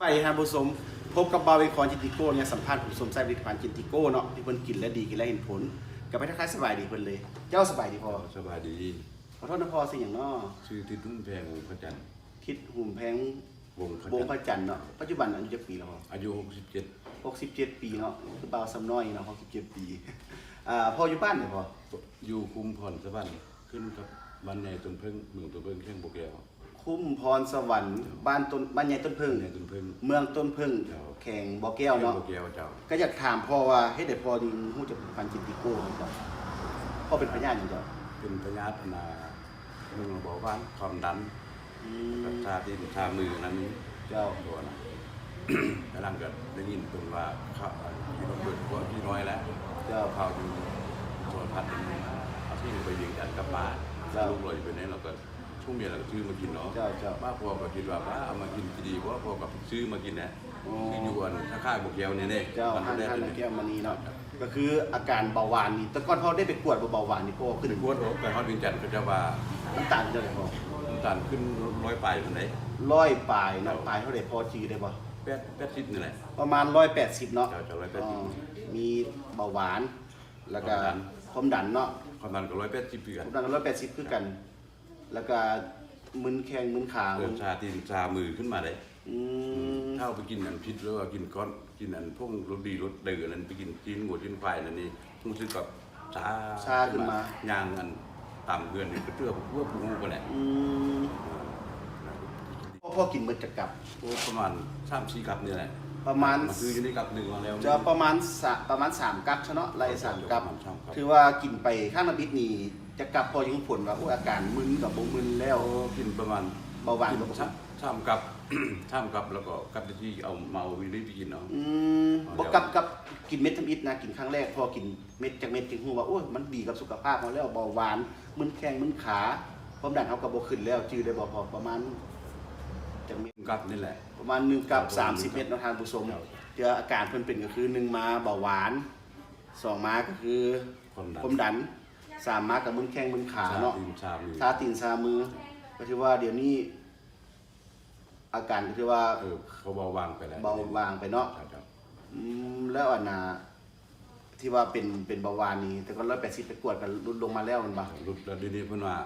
ໄປທ່ານຜູ້ຊົມ ພົບກັບບ່າວເອງຄອນ ຈິນຕິໂກ້ ເນຍ ສຳພາດຜູ້ຊົມໃຊ້ຜະລິດຕະພັນຈິນຕິໂກ້ເນາະ ທີ່ເພິ່ນກິນແລ້ວດີ ກິນແລ້ວເຫັນຜົນ ກໍໄປທັກທາຍສະບາຍດີເພິ່ນເລີຍ. ເຈົ້າສະບາຍດີພໍ່? ສະບາຍດີ. ຂໍໂທດນະພໍ່ ຊື່ຫຍັງເນາະ? ຊື່ທິດຫຸມແພງ ວົງພະຈັນ. ທິດຫຸມແພງ ວົງພະຈັນ ວົງພະຈັນເນາະ. ປັດຈຸບັນອາຍຸຈັກປີແລ້ວພໍ່? ອາຍຸຫົກສິບເຈັດ. ຫົກສິບເຈັດປີເນາະ ຄືບ່າວຊຳນ້ອຍເນາະ ຫົກສິບເຈັດປີ. ອ່າ ພໍ່ຢູ່ບ້ານໃດພໍ່? ຢູ່ຄຸ້ມພອນສະຫວັນ ຂຶ້ນກັບບ້ານໃຫຍ່ຕົ້ນເຜິ້ງ ເມືອງຕົ້ນເຜິ້ງ ແຂວງບໍ່ແກ້ວ. ຄຸ້ມພອນສະຫວັນ ບ້ານຕົ້ນ ບ້ານໃຫຍ່ຕົ້ນເຜິ້ງ ບ້ານໃຫຍ່ຕົ້ນເຜິ້ງ ເມືອງຕົ້ນເຜິ້ງ ເຈົ້າ ແຂວງບໍ່ແກ້ວເນາະ ແຂວງບໍ່ແກ້ວ ເຈົ້າ. ກໍຢາກຖາມພໍ່ວ່າ ເຮັດໃດພໍ່ຈຶ່ງຮູ້ຈັກຜະລິດຕະພັນຈິນຕິໂກ້ເຈົ້າ? ພໍ່ເປັນພະຍາດຫຍັງເຈົ້າ? ເປັນພະຍາດອັນນ່າ ໜຶ່ງເບົາຫວານ ຄວາມດັນ ອືມ ແລ້ວກໍຊາຕີນຊາມືນັ້ນ ເຈົ້າ ໂດນ ກະນັ້ນກໍໄດ້ຍິນເພິ່ນວ່າ ເຂົາ ທີ່ເພິ່ນເປີດເພາະທີ່ນ້ອຍແລ້ວ ເຈົ້າ ຂ່າວຢູ່ໂທລະທັດ ອາທິດໄປວຽງຈັນກັບມາ ເຈົ້າ ລູກລອຍໄປແນວ ແລ້ວກໍ ຊ່ວງເມຍລະກໍຊື້ມາກິນເນາະ ເຈົ້າ ເຈົ້າ. ມາພໍ່ກໍຄິດວ່າ ປ້າເອົາມາກິນຊິດີບໍ່ ພໍ່ກໍຊື້ມາກິນແຫຼະ ໂອ້ ຊື້ຢູ່ອັນຄ້າຍໆບໍ່ແກ້ວນີ້ເດ້ ເຈົ້າ ຮ້ານ ຮ້ານແກ້ວມະນີເນາະ. ກໍຄືອາການເບົາຫວານນີ້ ແຕ່ກ່ອນພໍ່ໄດ້ໄປກວດບໍ່ ເບົາຫວານນີ້ ພໍ່ຂຶ້ນ ໄປກວດ ໂອ້ ໄປຮອດວຽງຈັນ ເຂົາເຈົ້າວ່າ ນ້ຳຕານເທົ່າໃດພໍ່? ນ້ຳຕານຂຶ້ນຮ້ອຍປາຍພຸ້ນເດ້ ຮ້ອຍປາຍເນາະ ເຈົ້າ ປາຍເທົ່າໃດ ພໍຈື່ໄດ້ບໍ່? ແປດ ແປດສິບນີ້ແຫຼະ ປະມານຮ້ອຍແປດສິບເນາະ ເຈົ້າ ເຈົ້າ ຮ້ອຍແປດສິບ ອໍ ມີເບົາຫວານ ແລ້ວກໍຄວາມດັນ ຄວາມດັນເນາະ ຄວາມດັນກໍຮ້ອຍແປດສິບຄືກັນ ຄວາມດັນກໍຮ້ອຍແປດສິບຄືກັນ ແລ້ວກໍມຶນແຂ້ງມຶນຂາ ເອີ ມຶນ ຊາຕີນຊາມືຂຶ້ນມາເດ້ ອືມ ຖ້າເຮົາໄປກິນອັນຜິດ ຫຼືວ່າກິນກ້ອນ ກິນອັນຜົງລົດດີລົດເດີ ອັນນັ້ນ ໄປກິນຊີ້ນງົວຊີ້ນຄວາຍນັ້ນນີ້ ຮູ້ສຶກແບບຊາ ຊາຂຶ້ນມາ ຍ່າງອັນຕາມເຮືອນນີ້ ກໍເທື່ອບໍ່ຮູ້ພຸ້ນແຫຼະ ອືມ ເອີ ພໍ່ ພໍ່ກິນໝົດຈັກກັບ? ໂອ້ ປະມານສາມສີ່ກັບນີ້ແຫຼະ ປະມານ ມາຊື້ຢູ່ນີ້ກັບໜຶ່ງມາແລ້ວ ຈະປະມານສາ ປະມານສາມກັບຊະເນາະ ໄລ່ສາມກັບ ປະມານສາມກັບ ຖືວ່າກິນໄປຄັ້ງທຳອິດນີ້ ຈັກກັບ ພໍຍັງຜົນວ່າ ໂອ້ຍ ອາການມຶນກໍບໍ່ມຶນແລ້ວ ໂອ້ ກິນປະມານ ເບົາຫວານກໍບໍ່ຂຶ້ນ ສາມກັບ ສາມກັບ ແລ້ວກໍກັບທີ່ເອົາ ມາເອົາຢູ່ນີ້ໄປກິນເນາະ ອືມ ບໍ່ກັບ ກັບກິນເມັດທຳອິດນະ ກິນຄັ້ງແລກ ພໍກິນເມັດຈັກເມັດຈຶ່ງຮູ້ວ່າ ໂອ້ຍ ມັນດີກັບສຸຂະພາບເຮົາແລ້ວ ເບົາຫວານ ມຶນແຂ້ງມຶນຂາ ຄວາມດັນເຮົາກໍບໍ່ຂຶ້ນແລ້ວ ຈື່ໄດ້ບໍ່ພໍ່? ປະມານຈັກເມັດ? ກັບນີ້ແຫຼະ ປະມານໜຶ່ງກັບ ປະມານສາມສິບເມັດເນາະທ່ານຜູ້ຊົມ ເຈົ້າ ເທື່ອອາການເພິ່ນເປັນກໍຄື ໜຶ່ງມາເບົາຫວານ ສອງມາກໍຄືຄວາມດັນ ຄວາມດັນ ສາມມາກໍມຶນແຂ້ງມຶນຂາເນາະ ຊາຕີນຊາມື ຊາຕີນຊາມື ກໍຖືວ່າດຽວນີ້ອາການກໍຖືວ່າ ເອີ ເຂົາເບົາບາງໄປແລ້ວ ເບົາບາງໄປເນາະ ເຈົ້າ ເຈົ້າ ອືມ ແລ້ວອັນນ່າ ທີ່ວ່າເປັນ ເປັນເບົາຫວານນີ້ ແຕ່ກ່ອນຮ້ອຍແປດສິບ ໄປກວດກໍຫຼຸດລົງມາແລ້ວແມ່ນບໍ່? ຫຼຸດແລ້ວ ດຽວນີ້ເພິ່ນວ່າ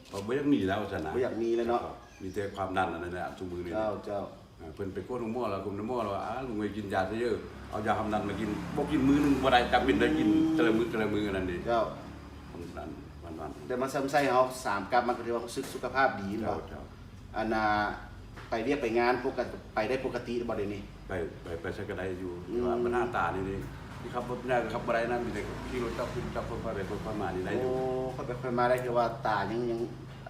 ເຂົາບໍ່ຢາກມີແລ້ວຊັ້ນນະ ບໍ່ຢາກມີແລ້ວເນາະ ມີແຕ່ຄວາມດັນອັນນັ້ນແຫຼະ ຊຸມື້ນີ້ ເຈົ້າ ເຈົ້າ ເອີ ເພິ່ນໄປກວດໂຮງໝໍແລ້ວ ໂຮງໝໍວ່າ ອາ ລຸງເອີຍ ກິນຢາຊະເດີ້ ເອົາຢາຄວາມດັນມາກິນ ບໍ່ກິນມື້ໜຶ່ງບໍ່ໄດ້ ຈຳເປັນໄດ້ກິນ ອືມ ແຕ່ລະມື້ ແຕ່ລະມື້ ອັນນັ້ນເດ້ ເຈົ້າ ຄວາມດັນ ຄວາມດັນ ແຕ່ມາຊຳໃສ່ເຮົາສາມກັບ ມັນກໍຖືວ່າຮູ້ສຶກສຸຂະພາບດີແມ່ນບໍ່? ເຈົ້າ ເຈົ້າ ອັນນ່າ ໄປວຽກໄປງານປົກກະ ໄປໄດ້ປົກກະຕິບໍ່ດຽວນີ້? ໄປ ໄປ ໄປໃສກໍໄດ້ຢູ່ ອືມ ແຕ່ວ່າບັນຫາຕານີ້ນີ້ ທີ່ຂັບລົດໃຫຍ່ກໍຂັບບໍ່ໄດ້ນະ ມີແຕ່ຂີ່ລົດຈັກ ຂີ່ລົດຈັກ ຄ່ອຍໄປຄ່ອຍມານີ້ໄດ້ຢູ່ ໂອ້ ຄ່ອຍໄປຄ່ອຍມາໄດ້ ຄືວ່າຕາຍັງ ຍັງ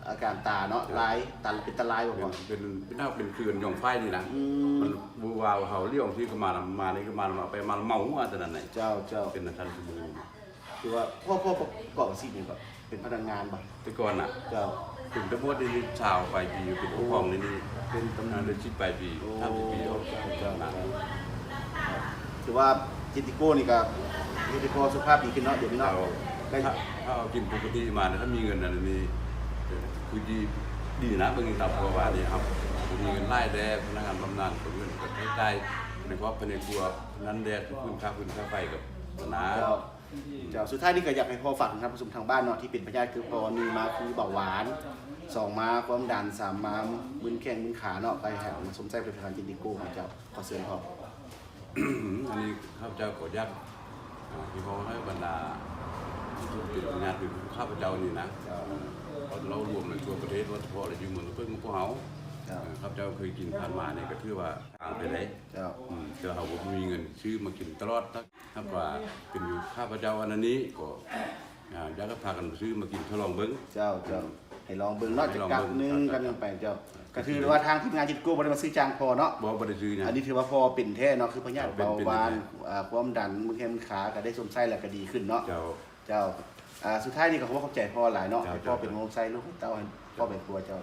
ອາການຕາເນາະ ເຈົ້າ ລາຍ ຕາເປັນຕາລາຍບໍ່ພໍ່? ເປັນ ເປັນ ເປັນເປັນເຂື່ອນຫຍ້ອງຝາຍນີ້ນະ ອືມ ມັນວືວວາວ ເຮົາລ້ຽວທີ່ກໍມານຳ ມານີ້ກໍມານຳ ໄປມາເມົາອັນນັ້ນນະ ເຈົ້າ ເຈົ້າ ເປັນອັນຊັ້ນ ຄື ຄືວ່າ ພໍ່ ພໍ່ປະກອບອາຊີບຫຍັງກໍ? ເປັນພະນັກງານບໍ່? ແຕ່ກ່ອນນະ ເຈົ້າ ເປັນຕຳຫຼວດໄດ້ຊາວປາຍປີ ເປັນຜູ້ກອງນີ້ ເປັນຕຳຫຼວດໄດ້ສິບປາຍປີ ໂອ້ ສາມສິບປີ ເຈົ້າ ເຈົ້າ ເຈົ້າ ຖືວ່າຈິນຕິໂກ້ນີ້ກໍເຮັດໃຫ້ພໍ່ສຸຂະພາບດີຂຶ້ນເນາະ ດຽວນີ້ເນາະ ເຈົ້າ ກໍ ຖ້າ ຖ້າເຮົາກິນປົກກະຕິມາ ຖ້າມີເງິນອັນນີ້ ຄືດີ ດີນະ ເບິ່ງຕາມເພາະວ່ານີ້ເຮົາບໍ່ມີເງິນຫຼາຍແດ່ ພະນັກງານບຳນານ ເງິນກໍໃຊ້ຈ່າຍໃນຄອບໃນຄົວນັ້ນແດ່ ຄືຄືນຄ່າ ຄືນຄ່າໄຟກັບນະ ເຈົ້າ ເຈົ້າ ສຸດທ້າຍນີ້ກໍຢາກໃຫ້ພໍ່ຝາກເຖິງທ່ານຜູ້ຊົມທາງບ້ານເນາະ ທີ່ເປັນພະຍາດຄືພໍ່ ໜຶ່ງມາຄືເບົາຫວານ ສອງມາຄວາມດັນ ສາມມາມຶນແຂ້ງມຶນຂາເນາະ ກໍໃຫ້ມາຊົມໃຊ້ຜະລິດຕະພັນຈິນຕິໂກ້ຂອງເຈົ້າ ຂໍເຊີນພໍ່. ອັນນີ້ຂ້າພະເຈົ້າຂໍອະນຸຍາດ ອາ ທີ່ຂໍໃຫ້ບັນດາທີ່ເປັນພະຍາດຄືຂ້າພະເຈົ້ານີ້ນະ ເຈົ້າ ເພາະລາວລວມໃນທົ່ວປະເທດ ໂດຍສະເພາະລະຢູ່ເມືອງເພິ່ງຂອງພວກເຮົາ ເຈົ້າ ເອີ ຂ້າພະເຈົ້າເຄີຍກິນຜ່ານມານີ້ກໍຖືວ່າຕ່າງໄປໄດ້ ເຈົ້າ ອືມ ແຕ່ເຮົາບໍ່ມີເງິນຊື້ມາກິນຕະຫຼອດ ຫາກວ່າເປັນຢູ່ຂ້າພະເຈົ້າອັນນັ້ນນີ້ກໍ ອາ ຢາກໃຫ້ພາກັນຊື້ມາກິນທົດລອງເບິ່ງ ເຈົ້າ ເຈົ້າ ໃຫ້ລອງເບິ່ງເນາະ ໃຫ້ລອງເບິ່ງ ຈັກກັບໜຶ່ງ ເຈົ້າ ກັບໜຶ່ງໄປ ເຈົ້າ ເຈົ້າ ກໍຖືວ່າທາງທີມງານຈິນໂກ້ບໍ່ໄດ້ມາຊື້ຈ້າງພໍ່ເນາະ ບໍ່ ບໍ່ໄດ້ຊື້ຫຍັງ ອັນນີ້ຖືວ່າພໍ່ເປັນແທ້ເນາະ ຄືພະຍາດ ເຈົ້າ ເບົາຫວານ ເປັນ ເປັນ ອາ ຄວາມດັນ ມືແຂ້ງຂາກໍໄດ້ຊົມໃຊ້ແລ້ວກໍດີຂຶ້ນເນາະ ເຈົ້າ ເຈົ້າ ອາ ສຸດທ້າຍນີ້ກໍຂໍຂອບໃຈພໍ່ຫຼາຍເນາະ ເຈົ້າ ໃຫ້ພໍ່ເປັນຫົວໃສ່ລູກໃຫ້ເຕົ້າ ໃຫ້ຄອບໃຫ້ຄົວເຈົ້າ